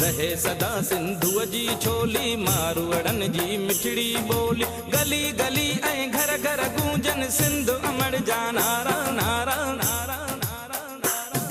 رهي سدا سنڌوء جي ڇولي، ماروئڙن جي مٺڙي ٻولي، گلي گلي ۽ گهر گهر گونجن سنڌ امڙ جا نعرا، نعرا، نعرا، نعرا، نعرا.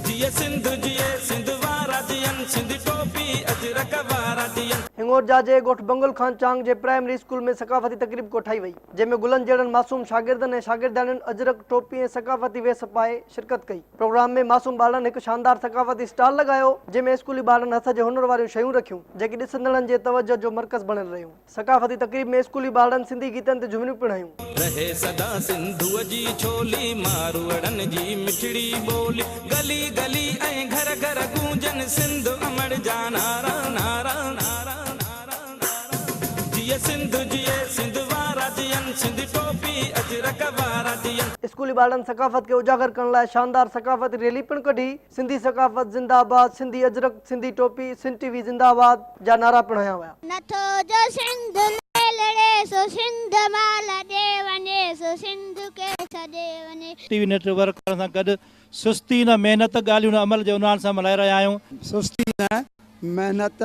جيئي سنڌ جيئي سنڌ وارا جيئن، سنڌي ٽوپي اجرڪ وارا جيئن. هڱورجا جي ڳوٺ بنگل خان چانگ جي پرائمري اسڪول ۾ ثقافتي تقريب ڪوٺائي وئي. جنهن ۾ گلن جهڙن معصوم شاگردن ۽ شاگردياڻين اجرڪ، ٽوپي ۽ ثقافتي ويس پائي شرڪت ڪئي. پروگرام ۾ معصوم ٻارڙن هڪ شاندار ثقافتي اسٽال لڳايو، جنهن ۾ اسڪولي ٻارڙن هٿ جي هنر واريون شيون رکيون، جيڪي ڏسندڙن جي توجهه جو مرڪز بڻيل رهيون. ثقافتي تقريب ۾ اسڪولي ٻارڙن سنڌي گيتن تي جهمريون پڻ هنيون. رهي سدا سنڌوء جي ڇولي، ماروئڙن جي مٺڙي ٻولي، گلي گلي ۽ گهر گهر گونجن سنڌ امڙ جا نعرا، نعرا، نعرا، نعرا. جيئي سنڌ جيئي سنڌ وارا جيئن سنڌي ٽوپي اجرڪ وارا جيئن. اسڪولي ٻارڙن ثقافت کي اجاگر ڪرڻ لاء شاندار ثقافتي ريلي پڻ ڪڍي، سنڌي ثقافت زنده آباد، سنڌي اجرڪ، سنڌي ٽوپي، سنڌ ٽي وي زنده آباد جا نعرا پڻ هنيا ويا. نٿو جو سنڌ ليلڙي سو سنڌ مان لڏي وڃي سو سنڌ کي ڇڏي وڃي. ٽي وي نيٽ ورڪ سان گڏ سستي نه محنت ڳالهيون نه عمل جي عنوان سان ملهائي رهيا آهيون. سستي نه محنت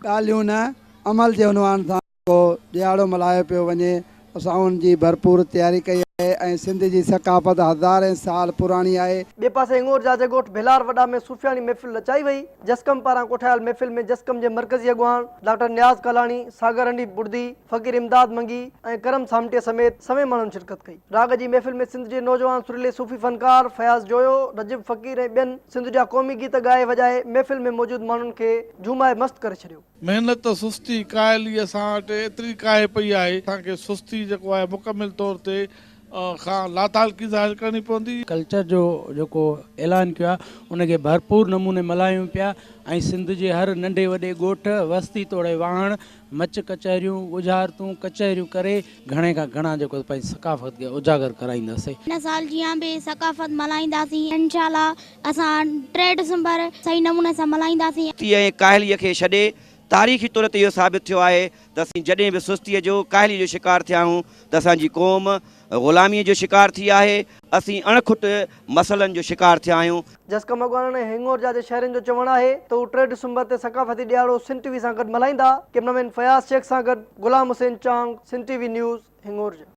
ڳالهيون نه عمل جي عنوان سان جيڪو ڏهاڙو ملهايو پيو وڃي اسان ان جي ڀرپور تياري ڪئي آهي ۽ سنڌ جي ثقافت هزارين سال پراڻي آهي. ٻئي پاسي هڱورجا جي ڳوٺ ڀيلار وڏا ۾ صوفياڻي محفل رچائي وئي، جسقم پاران ڪوٺايل محفل ۾ جسقم جي مرڪزي اڳواڻ ڊاڪٽر نياز ڪالاڻي، ساگر انڊي بڙدي، فقير امداد منگي ۽ ڪرم سامٽيء سميت سوين ماڻهن شرڪت ڪئي. راڳ جي محفل ۾ سنڌ جي نوجوان سريلي صوفي فنڪار فياض جويو، رجب فقير ۽ ٻين سنڌ جا قومي گيت ڳائي وڄائي محفل ۾ موجود ماڻهن کي جهومائي مست ڪري ڇڏيو. محنت، سستي، ڪاهلي اسان وٽ ايتري ڪاهي پئي آهي، اسان کي سستي جيڪو آهي مڪمل طور تي کان لاتعلقي ظاهر ڪرڻي پوندي. ڪلچر جو جيڪو اعلان ڪيو آهي ان کي ڀرپور نموني ملهايون پيا ۽ سنڌ جي هر ننڍي وڏي ڳوٺ، وستي توڙي واهڻ مچ ڪچهريون، ڳجهارتون، ڪچهريون ڪري گهڻي کان گهڻا جيڪو پنهنجي ثقافت کي اجاگر ڪرائينداسين. هن سال جيان به ثقافت ملهائينداسين انشاء الله اسان ٽي ڊسمبر صحيح نموني سان ملهائينداسين. سستيء ۽ ڪاهليء کي ڇڏي تاريخي طور تي اهو ثابت ٿيو آهي ته اسين جڏهن به سستيء جو، ڪاهليء جو شڪار ٿيا آهيون ته اسان جي قوم غلاميء جو شڪار ٿي آهي، اسين اڻ کٽ مسئلن جو شڪار ٿيا آهيون. جسقم اڳواڻن ۽ هڱورجا جي شهرين جو چوڻ آهي ته هو ٽي ڊسمبر تي ثقافتي ڏهاڙو سنڌ ٽي وي سان گڏ ملهائيندا، ڪئميرامين فياض شيخ سان گڏ Ghulam Hussain Chang, Sindh T V news, Hingorja.